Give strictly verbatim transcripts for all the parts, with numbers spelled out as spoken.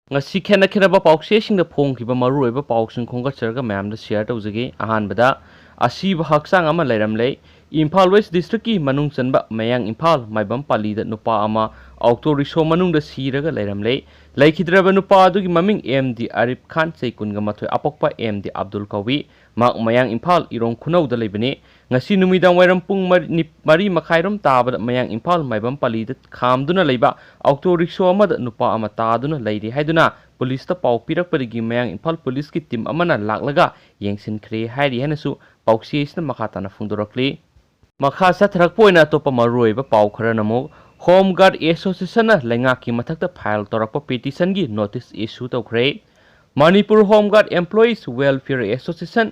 ꯉꯁꯤ ꯈꯦꯠꯅ ꯈꯦꯠꯅꯕ ꯄꯥꯎꯆꯦꯁꯤꯡꯗ ꯐꯣꯡꯈꯤꯕ ꯃꯔꯨꯑꯣꯏꯕ ꯄꯥꯎꯁꯤꯡ ꯈꯣꯝꯒꯠꯆꯔꯒ ꯃꯌꯥꯝꯗ ꯁꯤꯌꯔ ꯇꯧꯖꯒꯦ꯫ ꯑꯍꯥꯟꯕꯗ, ꯑꯁꯤꯕ ꯍꯛꯆꯥꯡ ꯑꯃ ꯂꯩꯔꯝꯂꯦ꯫ ꯏꯝꯐꯥꯜ ꯋꯦꯁ ꯗꯤꯁꯇ꯭ꯔꯤꯛꯀꯤ ꯃꯅꯨꯡ ꯆꯟꯕ ꯃꯌꯥꯡ ꯏꯝꯐꯥꯜ ꯃꯥꯏꯕꯝ ꯄꯥꯂꯤꯗ ꯅꯨꯄꯥ ꯑꯃ ꯑꯣꯇꯣ ꯔꯤꯛꯁꯣ ꯃꯅꯨꯡꯗ ꯁꯤꯔꯒ ꯂꯩꯔꯝꯂꯦ꯫ ꯂꯩꯈꯤꯗ꯭ꯔꯕ ꯅꯨꯄꯥ ꯑꯗꯨꯒꯤ ꯃꯃꯤꯡ ꯑꯦꯝ ꯗꯤ ꯑꯔꯤꯞ ꯈꯥꯟ, ꯆꯍꯤ ꯀꯨꯟꯒ ꯃꯥꯊꯣꯏ, ꯑꯄꯣꯛꯄ ꯑꯦꯝ ꯗꯤ ꯑꯕꯗꯨꯜ ꯀꯧꯏ꯫ ꯃꯍꯥꯛ ꯃꯌꯥꯡ ꯏꯝꯐꯥꯜ ꯏꯔꯣꯡ ꯈꯨꯅꯧꯗ ꯂꯩꯕꯅꯤ꯫ ꯉꯁꯤ ꯅꯨꯃꯤꯗꯥꯡ ꯋꯥꯏꯔꯝ ꯄꯨꯡ ꯃꯔꯤ, ꯅꯤ-, ꯃꯔꯤ ꯃꯈꯥꯏꯔꯣꯝ ꯇꯥꯕꯗ ꯃꯌꯥꯡ ꯏꯝꯐꯥꯜ ꯃꯥꯏꯕꯝ ꯄꯥꯂꯤꯗ ꯈꯥꯝꯗꯨꯅ ꯂꯩꯕ ꯑꯣꯇꯣ ꯔꯤꯛꯁꯣ ꯑꯃꯗ ꯅꯨꯄꯥ ꯑꯃ ꯇꯥꯗꯨꯅ ꯂꯩꯔꯦ ꯍꯥꯏꯗꯨꯅ ꯄꯨꯂꯤꯁꯇ ꯄꯥꯎ ꯄꯤꯔꯛꯄꯗꯒꯤ ꯃꯌꯥꯡ ꯏꯝꯐꯥꯜ ꯄꯨꯂꯤꯁꯀꯤ ꯇꯤꯝ ꯑꯃꯅ ꯂꯥꯛꯂꯒ ꯌꯦꯡꯁꯤꯟꯈ꯭ꯔꯦ ꯍꯥꯏꯔꯤ ꯍꯥꯏꯅꯁꯨ ꯄꯥꯎꯆꯦꯁꯤꯅ ꯃꯈꯥ ꯇꯥꯅ ꯐꯣꯡꯗꯣꯔꯛꯂꯤ꯫ ꯃꯈꯥ ꯆꯠꯊꯔꯛꯄ ꯑꯣꯏꯅ ꯑꯇꯣꯞꯄ ꯃꯔꯨꯑꯣꯏꯕ ꯄꯥꯎ ꯈꯔꯅ ꯑꯃꯨꯛ, ꯍꯣꯝ ꯒꯥꯔꯗ ꯑꯦꯁꯣꯁꯤꯌꯦꯁꯟꯅ ꯂꯩꯉꯥꯛꯀꯤ ꯃꯊꯛꯇ ꯐꯥꯏꯜ ꯇꯧꯔꯛꯄ ꯄꯤꯇꯤꯁꯟꯒꯤ ꯅꯣꯇꯤꯁ ꯏꯁꯨ ꯇꯧꯈ꯭ꯔꯦ꯫ Manipur home guard employees welfare association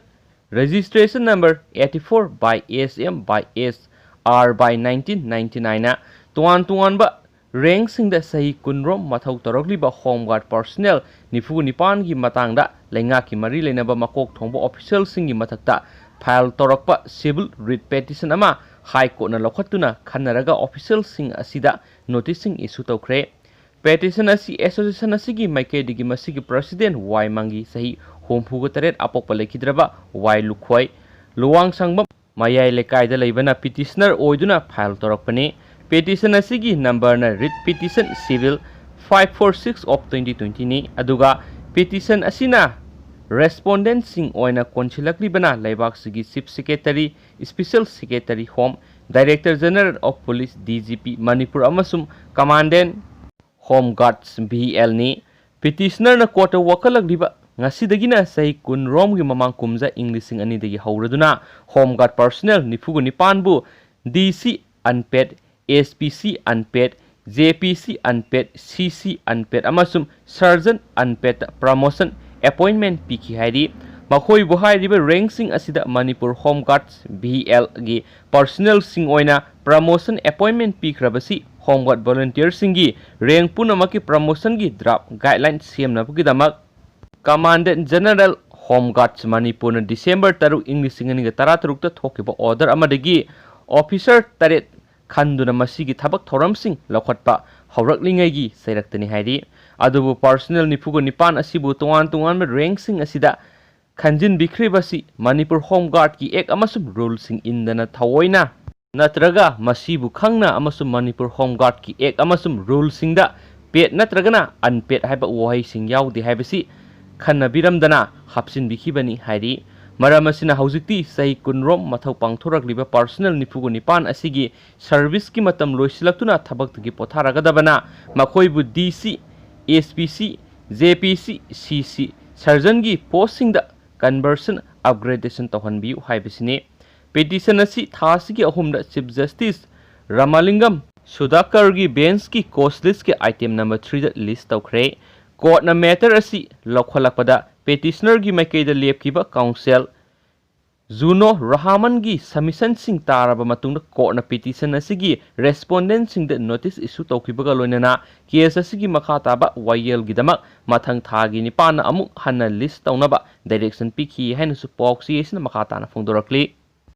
registration number eighty four by S M by S R by nineteen ninety nine ꯅ ꯇꯣꯉꯥꯟ ꯇꯣꯉꯥꯟꯕ ꯔꯦꯡꯁꯤꯡꯗ ꯆꯍꯤ ꯀꯨꯟꯔꯣꯝ ꯃꯊꯧ ꯇꯧꯔꯛꯂꯤꯕ ꯍꯣꯝ ꯒꯥꯔꯗ ꯄꯔꯁꯅꯦꯜ ꯅꯤꯐꯨ ꯅꯤꯄꯥꯟꯒꯤ ꯃꯇꯥꯡꯗ ꯂꯩꯉꯥꯛꯀꯤ ꯃꯔꯤ ꯂꯩꯅꯕ ꯃꯀꯣꯛ ꯊꯣꯡꯕ ꯑꯣꯐꯤꯁꯦꯜꯁꯤꯡꯒꯤ ꯃꯊꯛꯇ ꯐꯥꯏꯜ ꯇꯧꯔꯛꯄ ꯁꯤꯚꯤꯜ ꯔꯤꯠ ꯄꯦꯇꯤꯁꯟ ꯑꯃ ꯍꯥꯏ ꯀꯣꯔꯠꯅ ꯂꯧꯈꯠꯇꯨꯅ ꯈꯟꯅꯔꯒ ꯑꯣꯐꯤꯁꯦꯜꯁꯤꯡ ꯑꯁꯤꯗ ꯅꯣꯇꯤꯁꯁꯤꯡ ꯏꯁꯨ ꯇꯧꯈ꯭ꯔꯦ꯫ ꯄꯦꯇꯤꯁꯟ ꯑꯁꯤ ꯑꯦꯁꯣꯁꯤꯌꯦꯁꯟ ꯑꯁꯤꯒꯤ ꯃꯥꯏꯀꯩꯗꯒꯤ ꯃꯁꯤꯒꯤ ꯄ꯭ꯔꯁꯤꯗꯦꯟ ꯋꯥꯏ ꯃꯪꯒꯤ, ꯆꯍꯤ ꯍꯨꯝꯐꯨꯒ ꯇꯔꯦꯠ, ꯑꯄꯣꯛꯄ ꯂꯩꯈꯤꯗ꯭ꯔꯕ ꯋꯥꯏ ꯂꯨꯈꯣꯏ, ꯂꯨꯋꯥꯡꯁꯪꯕꯝ ꯃꯌꯥꯏ ꯂꯩꯀꯥꯏꯗ ꯂꯩꯕꯅ ꯄꯤꯇꯤꯁꯅꯔ ꯑꯣꯏꯗꯨꯅ ꯐꯥꯏꯜ ꯇꯧꯔꯛꯄꯅꯤ꯫ ꯄꯦꯇꯤꯁꯟ ꯑꯁꯤꯒꯤ ꯅꯝꯕꯔꯅ read petition civil five four six of twenty twenty ꯅꯤ, ꯑꯗꯨꯒ ꯄꯤꯇꯤꯁꯟ ꯑꯁꯤꯅ ꯔꯦꯁꯄꯣꯟꯗꯦꯟꯁꯤꯡ ꯑꯣꯏꯅ ꯀꯣꯟꯁꯤꯜꯂꯛꯂꯤꯕꯅ ꯂꯩꯕꯥꯛꯁꯤꯒꯤ chief secretary, special secretary home, director general of police, D G P, Manipur ꯑꯃꯁꯨꯡ commandant home guards, V L ꯅꯤ꯫ ꯄꯤꯇꯤꯁꯅꯔꯅ ꯀꯣꯔꯠꯇ ꯋꯥꯀꯠꯂꯛꯂꯤꯕ ꯉꯁꯤꯗꯒꯤꯅ ꯆꯍꯤ ꯀꯨꯟ ꯔꯣꯝꯒꯤ ꯃꯃꯥꯡ ꯀꯨꯝꯖꯥ ꯏꯪ ꯂꯤꯁꯤꯡ ꯑꯅꯤꯗꯒꯤ ꯍꯧꯔꯗꯨꯅ ꯍꯣꯝ ꯒꯥꯔꯗ ꯄꯔꯁꯅꯦꯜ ꯅꯤꯐꯨꯒ ꯅꯤꯄꯥꯟꯕꯨ ꯗꯤ ꯁꯤ ꯑꯟꯄꯦꯗ, ꯑꯦꯁ ꯄꯤ ꯁꯤ ꯑꯟꯄꯦꯗ, ꯖꯦ ꯄꯤ ꯁꯤ ꯑꯟꯄꯦꯗ, ꯁꯤ ꯁꯤ ꯑꯟꯄꯦꯗ ꯑꯃꯁꯨꯡ ꯁꯔꯖꯟ ꯑꯟꯄꯦꯗꯇ ꯄ꯭ꯔꯃꯣꯁꯟ ꯑꯦꯄꯣꯏꯟꯃꯦꯟ ꯄꯤꯈꯤ ꯍꯥꯏꯔꯤ꯫ ꯃꯈꯣꯏꯕꯨ ꯍꯥꯏꯔꯤꯕ ꯔꯦꯡꯁꯤꯡ ꯑꯁꯤꯗ ꯃꯅꯤꯄꯨꯔ ꯍꯣꯝ ꯒꯥꯔꯗꯁ, ꯚꯤ ꯑꯦꯜꯒꯤ ꯄꯔꯁꯅꯦꯜꯁꯤꯡ ꯑꯣꯏꯅ ꯄ꯭ꯔꯃꯣꯁꯟ ꯑꯦꯄꯣꯏꯟꯃꯦꯟ ꯄꯤꯈ꯭ꯔꯕꯁꯤ ꯍꯣꯝ ꯒꯥꯔꯗ ꯚꯣꯂꯨꯟꯇꯤꯌꯔꯁꯤꯡꯒꯤ ꯔꯦꯡ ꯄꯨꯝꯅꯃꯛꯀꯤ ꯄ꯭ꯔꯃꯣꯁꯟꯒꯤ ꯗ꯭ꯔꯥꯐ ꯒꯥꯏꯗꯂꯥꯏꯟ ꯁꯦꯝꯅꯕꯒꯤꯗꯃꯛ ꯀꯃꯥꯟꯗꯦꯟ ꯖꯦꯅꯔꯦꯜ ꯍꯣꯝ ꯒꯥꯔꯗꯁ ꯃꯅꯤꯄꯨꯔꯅ ꯗꯤꯁꯦꯝꯕꯔ ꯇꯔꯨꯛ, ꯏꯪ ꯂꯤꯁꯤꯡ ꯑꯅꯤꯒ ꯇꯔꯥꯇꯔꯨꯛꯇ ꯊꯣꯛꯈꯤꯕ ꯑꯣꯔꯗꯔ ꯑꯃꯗꯒꯤ ꯑꯣꯐꯤꯁꯔ ꯇꯔꯦꯠ ꯈꯟꯗꯨꯅ ꯃꯁꯤꯒꯤ ꯊꯕꯛ ꯊꯧꯔꯝꯁꯤꯡ ꯂꯧꯈꯠꯄ ꯍꯧꯔꯛꯂꯤꯉꯩꯒꯤ ꯆꯩꯔꯛꯇꯅꯤ ꯍꯥꯏꯔꯤ꯫ ꯑꯗꯨꯕꯨ personnel ꯅꯤꯐꯨꯒ ꯅꯤꯄꯥꯟ ꯑꯁꯤꯕꯨ ꯇꯣꯉꯥꯟ ꯇꯣꯉꯥꯟꯕ rankꯁꯤꯡ ꯑꯁꯤꯗ ꯈꯟꯖꯤꯟꯕꯤꯈ꯭ꯔꯤꯕꯁꯤ ꯃꯅꯤꯄꯨꯔ Home Guardꯀꯤ Act ꯑꯃꯁꯨꯡ ruleꯁꯤꯡ ꯏꯟꯗꯅ ꯊꯑꯣꯏꯅ ꯅꯠꯇ꯭ꯔꯒ ꯃꯁꯤꯕꯨ ꯈꯪꯅ ꯑꯃꯁꯨꯡ ꯃꯅꯤꯄꯨꯔ Home Guardꯀꯤ Act ꯑꯃꯁꯨꯡ ruleꯁꯤꯡꯗ paid ꯅꯠꯇ꯭ꯔꯒꯅ unpaid ꯍꯥꯏꯕ ꯋꯥꯍꯩꯁꯤꯡ ꯌꯥꯎꯗꯦ ꯍꯥꯏꯕꯁꯤ ꯈꯟꯅꯕꯤꯔꯝꯗꯅ ꯍꯥꯞꯆꯤꯟꯕꯤꯈꯤꯕꯅꯤ ꯍꯥꯏꯔꯤ꯫ ꯃꯔꯝ ꯑꯁꯤꯅ ꯍꯧꯖꯤꯛꯇꯤ ꯆꯍꯤ ꯀꯨꯟꯔꯣꯝ ꯃꯊꯧ ꯄꯥꯡꯊꯣꯔꯛꯂꯤꯕ personnel ꯅꯤꯐꯨꯒ ꯅꯤꯄꯥꯟ ꯑꯁꯤꯒꯤ serviceꯀꯤ ꯃꯇꯝ ꯂꯣꯏꯁꯤꯜꯂꯛꯇꯨꯅ ꯊꯕꯛꯇꯒꯤ ꯄꯣꯊꯥꯔꯒꯗꯕꯅ ꯃꯈꯣꯏꯕꯨ DC, SPC, JPC, CC, surgeonꯒꯤ postꯁꯤꯡꯗ conversion, upgradation ꯇꯧꯍꯟꯕꯤꯌꯨ ꯍꯥꯏꯕꯁꯤꯅꯤ꯫ Petition ꯑꯁꯤ ꯊꯥ ꯑꯁꯤꯒꯤ ꯑꯍꯨꯝꯗ Chief Justice Ramalingam Sudhakarꯒꯤ benchꯀꯤ cause listꯀꯤ item number threeꯗ list ꯇꯧꯈ꯭ꯔꯦ꯫ Courtꯅ matter ꯑꯁꯤ ꯂꯧꯈꯠꯂꯛꯄꯗ petitionerꯒꯤ ꯃꯥꯏꯀꯩꯗ ꯂꯦꯞꯈꯤꯕ counsel ꯖꯨꯅꯣ ꯔꯍꯥꯃꯟꯒꯤ submissionꯁꯤꯡ ꯇꯥꯔꯕ ꯃꯇꯨꯡꯗ courtꯅ petition ꯑꯁꯤꯒꯤ respondentꯁꯤꯡꯗ notice issue ꯇꯧꯈꯤꯕꯒ ꯂꯣꯏꯅꯅ case ꯑꯁꯤꯒꯤ ꯃꯈꯥ ꯇꯥꯕ ꯋꯥꯌꯦꯜꯒꯤꯗꯃꯛ ꯃꯊꯪ ꯊꯥꯒꯤ ꯅꯤꯄꯥꯟꯗ ꯑꯃꯨꯛ ꯍꯟꯅ list ꯇꯧꯅꯕ direction ꯄꯤꯈꯤ ꯍꯥꯏꯅꯁꯨ ꯄꯥꯎꯆꯦ ꯑꯁꯤꯅ ꯃꯈꯥ ꯇꯥꯅ ꯐꯣꯡꯗꯣꯔꯛꯂꯤ꯫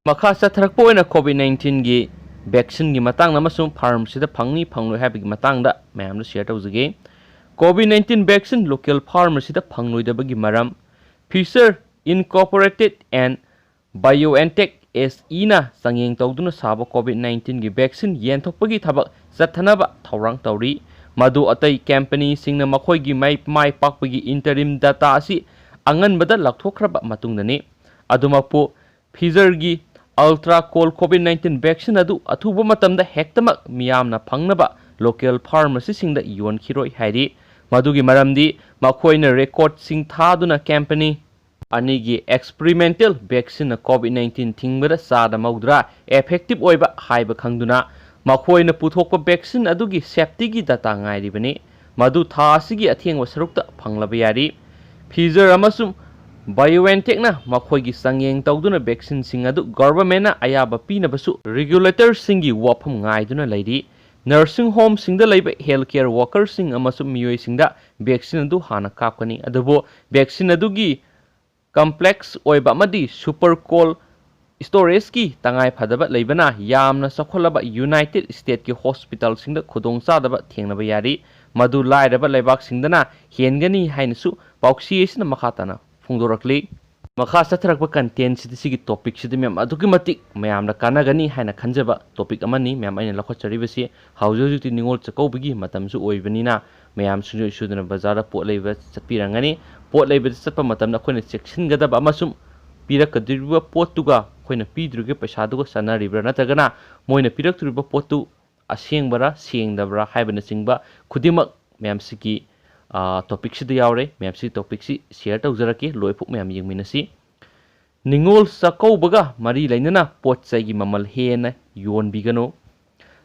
ꯃꯈꯥ ꯆꯠꯊꯔꯛꯄ ꯑꯣꯏꯅ COVID nineteenꯒꯤ vaccineꯒꯤ ꯃꯇꯥꯡꯗ ꯑꯃꯁꯨꯡ pharmacyꯗ ꯐꯪꯅꯤ ꯐꯪꯂꯣꯏ ꯍꯥꯏꯕꯒꯤ ꯃꯇꯥꯡꯗ ꯃꯌꯥꯝꯗ share ꯇꯧꯖꯒꯦ꯫ COVID nineteen vaccine local pharmacyꯗ ꯐꯪꯂꯣꯏꯗꯕꯒꯤ ꯃꯔꯝ, Pfizer Incorporated and BioNTech SEꯅ ꯆꯥꯡꯌꯦꯡ ꯇꯧꯗꯨꯅ ꯁꯥꯕ COVID nineteenꯒꯤ vaccine ꯌꯦꯟꯊꯣꯛꯄꯒꯤ ꯊꯕꯛ ꯆꯠꯊꯅꯕ ꯊꯧꯔꯥꯡ ꯇꯧꯔꯤ꯫ ꯃꯗꯨ ꯑꯇꯩ companyꯁꯤꯡꯅ ꯃꯈꯣꯏꯒꯤ ꯃꯥꯏ, ꯃꯥꯏ ꯄꯥꯛꯄꯒꯤ interim data ꯑꯁꯤ ꯑꯉꯟꯕꯗ ꯂꯥꯎꯊꯣꯛꯈ꯭ꯔꯕ ꯃꯇꯨꯡꯗꯅꯤ꯫ ꯑꯗꯨꯃꯛꯄꯨ, Pfizerꯒꯤ ultra cold COVID nineteen vaccine ꯑꯗꯨ ꯑꯊꯨꯕ ꯃꯇꯝꯗ ꯍꯦꯛꯇꯃꯛ ꯃꯤꯌꯥꯝꯅ ꯐꯪꯅꯕ local pharmacyꯁꯤꯡꯗ ꯌꯣꯟꯈꯤꯔꯣꯏ ꯍꯥꯏꯔꯤ꯫ ꯃꯗꯨꯒꯤ ꯃꯔꯝꯗꯤ ꯃꯈꯣꯏꯅ recordꯁꯤꯡ ꯊꯥꯗꯨꯅ company ꯑꯅꯤꯒꯤ experimental vaccineꯅ COVID nineteen ꯊꯤꯡꯕꯗ ꯆꯥꯗ ꯃꯧꯗ꯭ꯔꯥ effective ꯑꯣꯏꯕ ꯍꯥꯏꯕ ꯈꯪꯗꯨꯅ ꯃꯈꯣꯏꯅ ꯄꯨꯊꯣꯛꯄ vaccine ꯑꯗꯨꯒꯤ safetyꯒꯤ data ꯉꯥꯏꯔꯤꯕꯅꯤ꯫ ꯃꯗꯨ ꯊꯥ ꯑꯁꯤꯒꯤ ꯑꯊꯦꯡꯕ ꯁꯔꯨꯛꯇ ꯐꯪꯂꯕ ꯌꯥꯔꯤ꯫ Pfizer ꯑꯃꯁꯨꯡ BioNTechꯅ ꯃꯈꯣꯏꯒꯤ ꯆꯥꯡꯌꯦꯡ ꯇꯧꯗꯨꯅ vaccineꯁꯤꯡ ꯑꯗꯨ governmentꯅ ꯑꯌꯥꯕ ꯄꯤꯅꯕꯁꯨ regulatorꯁꯤꯡꯒꯤ ꯋꯥꯐꯝ ꯉꯥꯏꯗꯨꯅ ꯂꯩꯔꯤ꯫ Nursing homeꯁꯤꯡꯗ ꯂꯩꯕ healthcare workerꯁꯤꯡ ꯑꯃꯁꯨꯡ ꯃꯤꯑꯣꯏꯁꯤꯡꯗ vaccine ꯑꯗꯨ ꯍꯥꯟꯅ ꯀꯥꯞꯀꯅꯤ, ꯑꯗꯨꯕꯨ vaccine ꯑꯗꯨꯒꯤ complex ꯑꯣꯏꯕ ꯑꯃꯗꯤ super cold storageꯀꯤ ꯇꯉꯥꯏ ꯐꯗꯕ ꯂꯩꯕꯅ ꯌꯥꯝꯅ ꯆꯥꯎꯈꯠꯂꯕ United Statesꯀꯤ hospitalꯁꯤꯡꯗ ꯈꯨꯗꯣꯡꯆꯥꯗꯕ ꯊꯦꯡꯅꯕ ꯌꯥꯔꯤ꯫ ꯃꯗꯨ ꯂꯥꯏꯔꯕ ꯂꯩꯕꯥꯛꯁꯤꯡꯗꯅ ꯍꯦꯟꯒꯅꯤ ꯍꯥꯏꯅꯁꯨ ꯄꯥꯎꯆꯦ ꯑꯁꯤꯅ ꯃꯈꯥ ꯇꯥꯅ ꯐꯣꯡꯗꯣꯔꯛꯂꯤ꯫ ꯃꯈꯥ ꯆꯠꯊꯔꯛꯄ content ꯁꯤꯗꯤ, ꯁꯤꯒꯤ topic ꯁꯤꯗꯤ ꯃꯌꯥꯝ ꯑꯗꯨꯛꯀꯤ ꯃꯇꯤꯛ ꯃꯌꯥꯝꯅ ꯀꯥꯟꯅꯒꯅꯤ ꯍꯥꯏꯅ ꯈꯟꯖꯕ topic ꯑꯃꯅꯤ꯫ ꯃꯌꯥꯝ, ꯑꯩꯅ ꯂꯧꯈꯠꯆꯔꯤꯕꯁꯤ ꯍꯧꯖꯤꯛ ꯍꯧꯖꯤꯛꯇꯤ ꯅꯤꯉꯣꯜ ꯆꯥꯛꯀꯧꯕꯒꯤ ꯃꯇꯝꯁꯨ ꯑꯣꯏꯕꯅꯤꯅ, ꯃꯌꯥꯝ ꯁꯨꯡꯁꯣꯏ ꯁꯣꯏꯗꯅ ꯕꯖꯥꯔꯗ ꯄꯣꯠ ꯂꯩꯕ ꯆꯠꯄꯤꯔꯝꯒꯅꯤ꯫ ꯄꯣꯠ ꯂꯩꯕꯗ ꯆꯠꯄ ꯃꯇꯝꯗ ꯑꯩꯈꯣꯏꯅ ꯆꯦꯛꯁꯤꯟꯒꯗꯕ ꯑꯃꯁꯨꯡ ꯄꯤꯔꯛꯀꯗꯧꯔꯤꯕ ꯄꯣꯠꯇꯨꯒ ꯑꯩꯈꯣꯏꯅ ꯄꯤꯗꯣꯔꯤꯕ ꯄꯩꯁꯥꯗꯨꯒ ꯆꯥꯟꯅꯔꯤꯕ꯭ꯔꯥ, ꯅꯠꯇ꯭ꯔꯒꯅ ꯃꯣꯏꯅ ꯄꯤꯔꯛꯇꯣꯔꯤꯕ ꯄꯣꯠꯇꯨ ꯑꯁꯦꯡꯕꯔꯥ ꯁꯦꯡꯗꯕ꯭ꯔꯥ ꯍꯥꯏꯕꯅꯆꯤꯡꯕ ꯈꯨꯗꯤꯡꯃꯛ ꯃꯌꯥꯝꯁꯤꯒꯤ, ꯑ, topic ꯁꯤꯗ ꯌꯥꯎꯔꯦ꯫ ꯃꯌꯥꯝꯁꯤꯒꯤ topic ꯁꯤ share ꯇꯧꯖꯔꯛꯀꯦ, ꯂꯣꯏꯐꯥꯎ ꯃꯌꯥꯝ ꯌꯦꯡꯃꯤꯟꯅꯁꯤ꯫ ꯅꯤꯉꯣꯜ ꯆꯥꯛꯀꯧꯕꯒ ꯃꯔꯤ ꯂꯩꯅꯅ ꯄꯣꯠ ꯆꯩꯒꯤ ꯃꯃꯜ ꯍꯦꯟꯅ ꯌꯣꯟꯕꯤꯒꯅꯨ꯫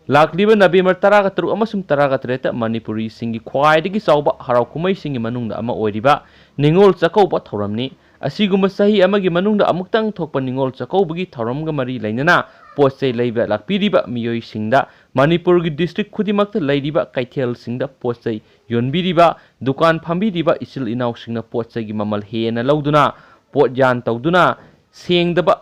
ꯂꯥꯛꯂꯤꯕ ꯅꯕꯦꯝꯕꯔ ꯇꯔꯥꯒ ꯇꯔꯨꯛ ꯑꯃꯁꯨꯡ ꯇꯔꯥꯒ ꯇꯔꯦꯠꯇ ꯃꯅꯤꯄꯨꯔꯤꯁꯤꯡꯒꯤ ꯈ꯭ꯋꯥꯏꯗꯒꯤ ꯆꯥꯎꯕ ꯍꯔꯥꯎ ꯀꯨꯝꯍꯩꯁꯤꯡꯒꯤ ꯃꯅꯨꯡꯗ ꯑꯃ ꯑꯣꯏꯔꯤꯕ ꯅꯤꯉꯣꯜ ꯆꯥꯛꯀꯧꯕ ꯊꯧꯔꯝꯅꯤ꯫ ꯑꯁꯤꯒꯨꯝꯕ ꯆꯍꯤ ꯑꯃꯒꯤ ꯃꯅꯨꯡꯗ ꯑꯃꯨꯛꯇꯪ ꯊꯣꯛꯄ ꯅꯤꯉꯣꯜ ꯆꯥꯛꯀꯧꯕꯒꯤ ꯊꯧꯔꯝꯒ ꯃꯔꯤ ꯂꯩꯅꯅ ꯄꯣꯠ ꯆꯩ ꯂꯩꯕ ꯂꯥꯛꯄꯤꯔꯤꯕ ꯃꯤꯑꯣꯏꯁꯤꯡꯗ ꯃꯅꯤꯄꯨꯔꯒꯤ district ꯈꯨꯗꯤꯡꯃꯛꯇ ꯂꯩꯔꯤꯕ ꯀꯩꯊꯦꯜꯁꯤꯡꯗ ꯄꯣꯠ ꯆꯩ ꯌꯣꯟꯕꯤꯔꯤꯕ, ꯗꯨꯀꯥꯟ ꯐꯝꯕꯤꯔꯤꯕ ꯏꯆꯤꯜ ꯏꯅꯥꯎꯁꯤꯡꯅ ꯄꯣꯠ ꯆꯩꯒꯤ ꯃꯃꯜ ꯍꯦꯟꯅ ꯂꯧꯗꯨꯅ, ꯄꯣꯠ ꯌꯥꯟ ꯇꯧꯗꯨꯅ, ꯁꯦꯡꯗꯕ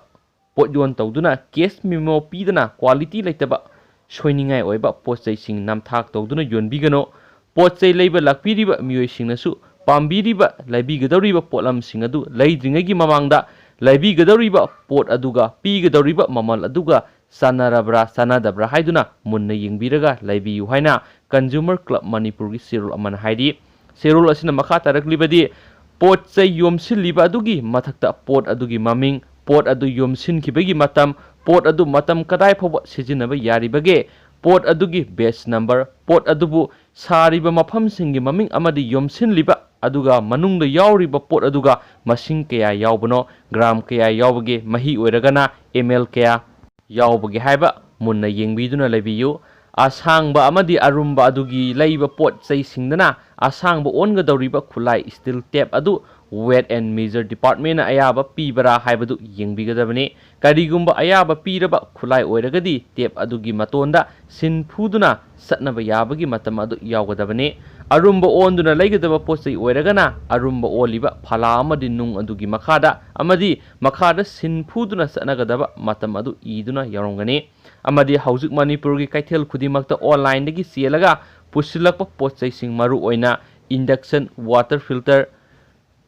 ꯄꯣꯠ ꯌꯣꯟ ꯇꯧꯗꯨꯅ, cash memo ꯄꯤꯗꯅ, quality ꯂꯩꯇꯕ, ꯁꯣꯏꯅꯤꯡꯉꯥꯏ ꯑꯣꯏꯕ ꯄꯣꯠ ꯆꯩꯁꯤꯡ ꯅꯝꯊꯥꯛ ꯇꯧꯗꯨꯅ ꯌꯣꯟꯕꯤꯒꯅꯨ꯫ ꯄꯣꯠ ꯆꯩ ꯂꯩꯕ ꯂꯥꯛꯄꯤꯔꯤꯕ ꯃꯤꯑꯣꯏꯁꯤꯡꯅꯁꯨ ꯄꯥꯝꯕꯤꯔꯤꯕ, ꯂꯩꯕꯤꯒꯗꯧꯔꯤꯕ ꯄꯣꯠꯂꯝꯁꯤꯡ ꯑꯗꯨ ꯂꯩꯗ꯭ꯔꯤꯉꯩꯒꯤ ꯃꯃꯥꯡꯗ ꯂꯩꯕꯤꯒꯗꯧꯔꯤꯕ ꯄꯣꯠ ꯑꯗꯨꯒ ꯄꯤꯒꯗꯧꯔꯤꯕ ꯃꯃꯜ ꯑꯗꯨꯒ ꯆꯥꯟꯅꯔꯕ꯭ꯔꯥ ꯆꯥꯟꯅꯗꯕ꯭ꯔꯥ ꯍꯥꯏꯗꯨꯅ ꯃꯨꯟꯅ ꯌꯦꯡꯕꯤꯔꯒ ꯂꯩꯕꯤꯌꯨ ꯍꯥꯏꯅ Consumer Club ꯃꯅꯤꯄꯨꯔꯒꯤ ꯆꯦꯔꯣꯜ ꯑꯃꯅ ꯍꯥꯏꯔꯤ꯫ ꯆꯦꯔꯣꯜ ꯑꯁꯤꯅ ꯃꯈꯥ ꯇꯥꯔꯛꯂꯤꯕꯗꯤ, ꯄꯣꯠ ꯆꯩ ꯌꯣꯝꯁꯤꯜꯂꯤꯕ ꯑꯗꯨꯒꯤ ꯃꯊꯛꯇ ꯄꯣꯠ ꯑꯗꯨꯒꯤ ꯃꯃꯤꯡ, ꯄꯣꯠ ꯑꯗꯨ ꯌꯣꯝꯁꯤꯟꯈꯤꯕꯒꯤ ꯃꯇꯝ, ꯄꯣꯠ ꯑꯗꯨ ꯃꯇꯝ ꯀꯗꯥꯏ ꯐꯥꯎꯕ ꯁꯤꯖꯤꯟꯅꯕ ꯌꯥꯔꯤꯕꯒꯦ, ꯄꯣꯠ ꯑꯗꯨꯒꯤ batch number, ꯄꯣꯠ ꯑꯗꯨꯕꯨ ꯁꯥꯔꯤꯕ ꯃꯐꯝꯁꯤꯡꯒꯤ ꯃꯃꯤꯡ ꯑꯃꯗꯤ ꯌꯣꯝꯁꯤꯜꯂꯤꯕ ꯑꯗꯨꯒ ꯃꯅꯨꯡꯗ ꯌꯥꯎꯔꯤꯕ ꯄꯣꯠ ꯑꯗꯨꯒ ꯃꯁꯤꯡ ꯀꯌꯥ ꯌꯥꯎꯕꯅꯣ, gram ꯀꯌꯥ ꯌꯥꯎꯕꯒꯦ, ꯃꯍꯤ ꯑꯣꯏꯔꯒꯅ ml ꯀꯌꯥ ꯌꯥꯎꯕꯒꯦ ꯍꯥꯏꯕ ꯃꯨꯟꯅ ꯌꯦꯡꯕꯤꯗꯨꯅ ꯂꯩꯕꯤꯌꯨ꯫ ꯑꯁꯥꯡꯕ ꯑꯃꯗꯤ ꯑꯔꯨꯝꯕ ꯑꯗꯨꯒꯤ ꯂꯩꯕ ꯄꯣꯠ ꯆꯩꯁꯤꯡꯗꯅ ꯑꯁꯥꯡꯕ ꯑꯣꯟꯒꯗꯧꯔꯤꯕ ꯈꯨꯠꯂꯥꯏ steel tape ꯑꯗꯨ Weight and Measure Department ꯅ ꯑꯌꯥꯕ ꯄꯤꯕꯔꯥ ꯍꯥꯏꯕꯗꯨ ꯌꯦꯡꯕꯤꯒꯗꯕꯅꯤ꯫ ꯀꯔꯤꯒꯨꯝꯕ ꯑꯌꯥꯕ ꯄꯤꯔꯕ ꯈꯨꯠꯂꯥꯏ ꯑꯣꯏꯔꯒꯗꯤ tape ꯑꯗꯨꯒꯤ ꯃꯇꯣꯟꯗ ꯁꯤꯟ ꯐꯨꯗꯨꯅ ꯆꯠꯅꯕ ꯌꯥꯕꯒꯤ ꯃꯇꯝ ꯑꯗꯨ ꯌꯥꯎꯒꯗꯕꯅꯤ꯫ ꯑꯔꯨꯝꯕ ꯑꯣꯟꯗꯨꯅ ꯂꯩꯒꯗꯕ ꯄꯣꯠ ꯆꯩ ꯑꯣꯏꯔꯒꯅ ꯑꯔꯨꯝꯕ ꯑꯣꯜꯂꯤꯕ ꯐꯂꯥ ꯑꯃꯗꯤ ꯅꯨꯡ ꯑꯗꯨꯒꯤ ꯃꯈꯥꯗ ꯑꯃꯗꯤ ꯃꯈꯥꯗ ꯁꯤꯟ ꯐꯨꯗꯨꯅ ꯆꯠꯅꯒꯗꯕ ꯃꯇꯝ ꯑꯗꯨ ꯏꯗꯨꯅ ꯌꯥꯎꯔꯝꯒꯅꯤ꯫ ꯑꯃꯗꯤ ꯍꯧꯖꯤꯛ ꯃꯅꯤꯄꯨꯔꯒꯤ ꯀꯩꯊꯦꯜ ꯈꯨꯗꯤꯡꯃꯛꯇ online ꯗꯒꯤ ꯆꯦꯜꯂꯒ ꯄꯨꯁꯤꯜꯂꯛꯄ ꯄꯣꯠ ꯆꯩꯁꯤꯡ, ꯃꯔꯨꯑꯣꯏꯅ induction water filter,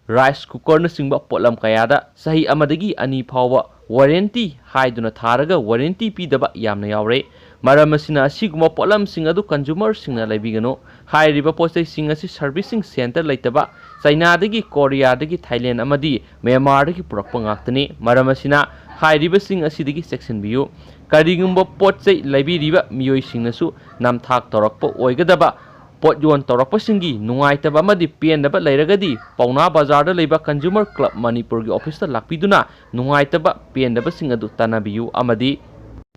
rice cookerꯅꯆꯤꯡꯕ ꯄꯣꯠꯂꯝ ꯀꯌꯥꯗ ꯆꯍꯤ ꯑꯃꯗꯒꯤ ꯑꯅꯤ ꯐꯥꯎꯕ warranty ꯍꯥꯏꯗꯨꯅ ꯊꯥꯔꯒ warranty ꯄꯤꯗꯕ ꯌꯥꯝꯅ ꯌꯥꯎꯔꯦ꯫ ꯃꯔꯝ ꯑꯁꯤꯅ ꯑꯁꯤꯒꯨꯝꯕ ꯄꯣꯠꯂꯝꯁꯤꯡ ꯑꯗꯨ consumerꯁꯤꯡꯅ ꯂꯩꯕꯤꯒꯅꯨ꯫ ꯍꯥꯏꯔꯤꯕ ꯄꯣꯠ ꯆꯩꯁꯤꯡ ꯑꯁꯤ servicing centre ꯂꯩꯇꯕ, ꯆꯥꯏꯅꯥꯗꯒꯤ, ꯀꯣꯔꯤꯌꯥꯗꯒꯤ, ꯊꯥꯏꯂꯦꯟ ꯑꯃꯗꯤ ꯃ꯭ꯌꯥꯟꯃꯥꯔꯗꯒꯤ ꯄꯨꯔꯛꯄ ꯉꯥꯛꯇꯅꯤ꯫ ꯃꯔꯝ ꯑꯁꯤꯅ ꯍꯥꯏꯔꯤꯕꯁꯤꯡ ꯑꯁꯤꯗꯒꯤ ꯆꯦꯛꯁꯤꯟꯕꯤꯌꯨ꯫ ꯀꯔꯤꯒꯨꯝꯕ ꯄꯣꯠ ꯆꯩ ꯂꯩꯕꯤꯔꯤꯕ ꯃꯤꯑꯣꯏꯁꯤꯡꯅꯁꯨ ꯅꯝꯊꯥꯛ ꯇꯧꯔꯛꯄ ꯑꯣꯏꯒꯗꯕ ꯄꯣꯠ ꯌꯣꯟ ꯇꯧꯔꯛꯄꯁꯤꯡꯒꯤ ꯅꯨꯡꯉꯥꯏꯇꯕ ꯑꯃꯗꯤ ꯄꯦꯟꯗꯕ ꯂꯩꯔꯒꯗꯤ ꯄꯥꯎꯅꯥ ꯕꯖꯥꯔꯗ ꯂꯩꯕ Consumer Club ꯃꯅꯤꯄꯨꯔꯒꯤ officeꯇ ꯂꯥꯛꯄꯤꯗꯨꯅ ꯅꯨꯡꯉꯥꯏꯇꯕ ꯄꯦꯟꯗꯕꯁꯤꯡ ꯑꯗꯨ ꯇꯥꯟꯅꯕꯤꯌꯨ ꯑꯃꯗꯤ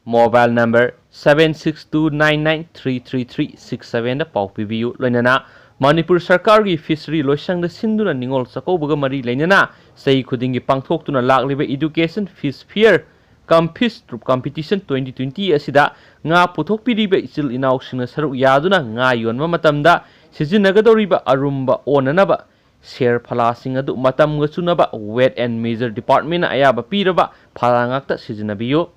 mobile number seven six two nine nine three three three six sevenꯗ ꯄꯥꯎ ꯄꯤꯕꯤꯌꯨ꯫ ꯂꯣꯏꯅꯅ ꯃꯅꯤꯄꯨꯔ ꯁꯔꯀꯥꯔꯒꯤ fishery ꯂꯣꯏꯁꯪꯗ ꯁꯤꯟꯗꯨꯅ ꯅꯤꯉꯣꯜ ꯆꯥꯛꯀꯧꯕꯒ ꯃꯔꯤ ꯂꯩꯅꯅ ꯆꯍꯤ ꯈꯨꯗꯤꯡꯒꯤ ꯄꯥꯡꯊꯣꯛꯇꯨꯅ ꯂꯥꯛꯂꯤꯕ Education Fish Fair cum Fish Competition twenty twenty ꯑꯁꯤꯗ ꯉꯥ ꯄꯨꯊꯣꯛꯄꯤꯔꯤꯕ ꯏꯆꯤꯜ ꯏꯅꯥꯎꯁꯤꯡꯅ ꯁꯔꯨꯛ ꯌꯥꯗꯨꯅ ꯉꯥ ꯌꯣꯟꯕ ꯃꯇꯝꯗ ꯁꯤꯖꯤꯟꯅꯒꯗꯧꯔꯤꯕ ꯑꯔꯨꯝꯕ ꯑꯣꯟꯅꯅꯕ ꯁꯦꯔ ꯐꯂꯥꯁꯤꯡ ꯑꯗꯨ ꯃꯇꯝꯒ ꯆꯨꯅꯕ Weight and Measure Departmentꯅ ꯑꯌꯥꯕ ꯄꯤꯔꯕ ꯐꯂꯥ ꯉꯥꯛꯇ ꯁꯤꯖꯤꯟꯅꯕꯤꯌꯨ꯫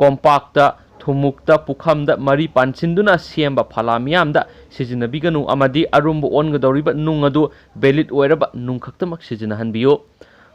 ꯀꯣꯝꯄꯥꯛꯇ, ꯊꯨꯝꯃꯨꯛꯇ, ꯄꯨꯈꯝꯗ ꯃꯔꯤ ꯄꯥꯟꯁꯤꯟꯗꯨꯅ ꯁꯦꯝꯕ ꯐꯂꯥ ꯃꯤꯌꯥꯝꯗ ꯁꯤꯖꯤꯟꯅꯕꯤꯒꯅꯨ ꯑꯃꯗꯤ ꯑꯔꯨꯝꯕ ꯑꯣꯟꯒꯗꯧꯔꯤꯕ ꯅꯨꯡ ꯑꯗꯨ valid ꯑꯣꯏꯔꯕ ꯅꯨꯡ ꯈꯛꯇꯃꯛ ꯁꯤꯖꯤꯟꯅꯍꯟꯕꯤꯌꯨ꯫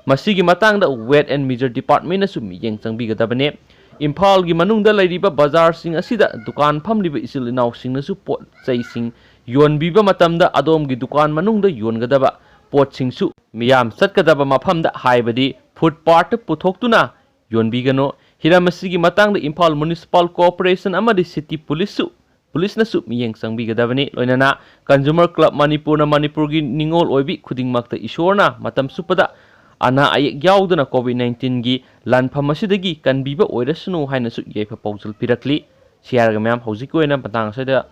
ꯃꯁꯤꯒꯤ ꯃꯇꯥꯡꯗ Weight and Measure Departmentꯅꯁꯨ ꯃꯤꯠꯌꯦꯡ ꯆꯪꯕꯤꯒꯗꯕꯅꯤ꯫ ꯏꯝꯐꯥꯜꯒꯤ ꯃꯅꯨꯡꯗ ꯂꯩꯔꯤꯕ ꯕꯖꯥꯔꯁꯤꯡ ꯑꯁꯤꯗ ꯗꯨꯀꯥꯟ ꯐꯝꯂꯤꯕ ꯏꯆꯤꯜ ꯏꯅꯥꯎꯁꯤꯡꯅꯁꯨ ꯄꯣꯠ ꯆꯩꯁꯤꯡ ꯌꯣꯟꯕꯤꯕ ꯃꯇꯝꯗ ꯑꯗꯣꯝꯒꯤ ꯗꯨꯀꯥꯟ ꯃꯅꯨꯡꯗ ꯌꯣꯟꯒꯗꯕ ꯄꯣꯠꯁꯤꯡꯁꯨ ꯃꯤꯌꯥꯝ ꯆꯠꯀꯗꯕ ꯃꯐꯝꯗ, ꯍꯥꯏꯕꯗꯤ footpathꯇ ꯄꯨꯊꯣꯛꯇꯨꯅ ꯌꯣꯟꯕꯤꯒꯅꯨ꯫ ꯍꯤꯔꯝ ꯑꯁꯤꯒꯤ ꯃꯇꯥꯡꯗ ꯏꯝꯐꯥꯜ Municipal Corporation ꯑꯃꯗꯤ City Policeꯁꯨ, Policeꯅꯁꯨ ꯃꯤꯠꯌꯦꯡ ꯆꯪꯕꯤꯒꯗꯕꯅꯤ꯫ ꯂꯣꯏꯅꯅ Consumer Club ꯃꯅꯤꯄꯨꯔꯅ ꯃꯅꯤꯄꯨꯔꯒꯤ ꯅꯤꯡꯉꯣꯜ ꯑꯣꯏꯕꯤ ꯈꯨꯗꯤꯡꯃꯛꯇ ꯏꯁꯣꯔꯅ ꯃꯇꯝ ꯆꯨꯞꯄꯗ ꯑꯅꯥ ꯑꯌꯦꯛ ꯌꯥꯎꯗꯅ COVID nineteenꯒꯤ ꯂꯥꯟꯐꯝ ꯑꯁꯤꯗꯒꯤ ꯀꯟꯕꯤꯕ ꯑꯣꯏꯔꯁꯅꯨ ꯍꯥꯏꯅꯁꯨ ꯌꯥꯏꯐ ꯄꯥꯎꯖꯦꯜ ꯄꯤꯔꯛꯂꯤ꯫ ꯁꯤ ꯍꯥꯏꯔꯒ ꯃꯌꯥꯝ, ꯍꯧꯖꯤꯛꯀꯤ ꯑꯣꯏꯅ ꯃꯇꯥꯡ ꯑꯁꯤꯗ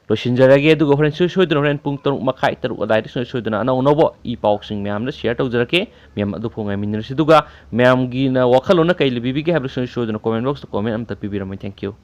ꯂꯣꯏꯁꯤꯟꯖꯔꯒꯦ꯫ ꯑꯗꯨꯒ ꯍꯣꯔꯦꯟ ꯁꯣꯏ ꯁꯣꯏꯗꯅ ꯍꯣꯔꯦꯟ ꯄꯨꯡ ꯇꯔꯨꯛ ꯃꯈꯥꯏ, ꯇꯔꯨꯛ ꯑꯗꯥꯏꯗ ꯁꯣꯏ ꯁꯣꯏꯗꯅ ꯑꯅꯧ ꯑꯅꯧꯕ ꯏ ꯄꯥꯎꯁꯤꯡ ꯃꯌꯥꯝꯗ share ꯇꯧꯖꯔꯛꯀꯦ꯫ ꯃꯌꯥꯝ ꯑꯗꯨ ꯐꯥꯎ ꯉꯥꯏꯃꯤꯟꯅꯔꯁꯤ꯫ ꯑꯗꯨꯒ ꯃꯌꯥꯝꯒꯤꯅ ꯋꯥꯈꯜꯂꯣꯟꯅ ꯀꯩ ꯂꯩꯕꯤꯕꯤꯒꯦ ꯍꯥꯏꯕꯗꯨ ꯁꯣꯏ ꯁꯣꯏꯗꯅ comment boxꯇ comment ꯑꯝꯇ ꯄꯤꯕꯤꯔꯝꯃꯨ꯫ Thank you꯫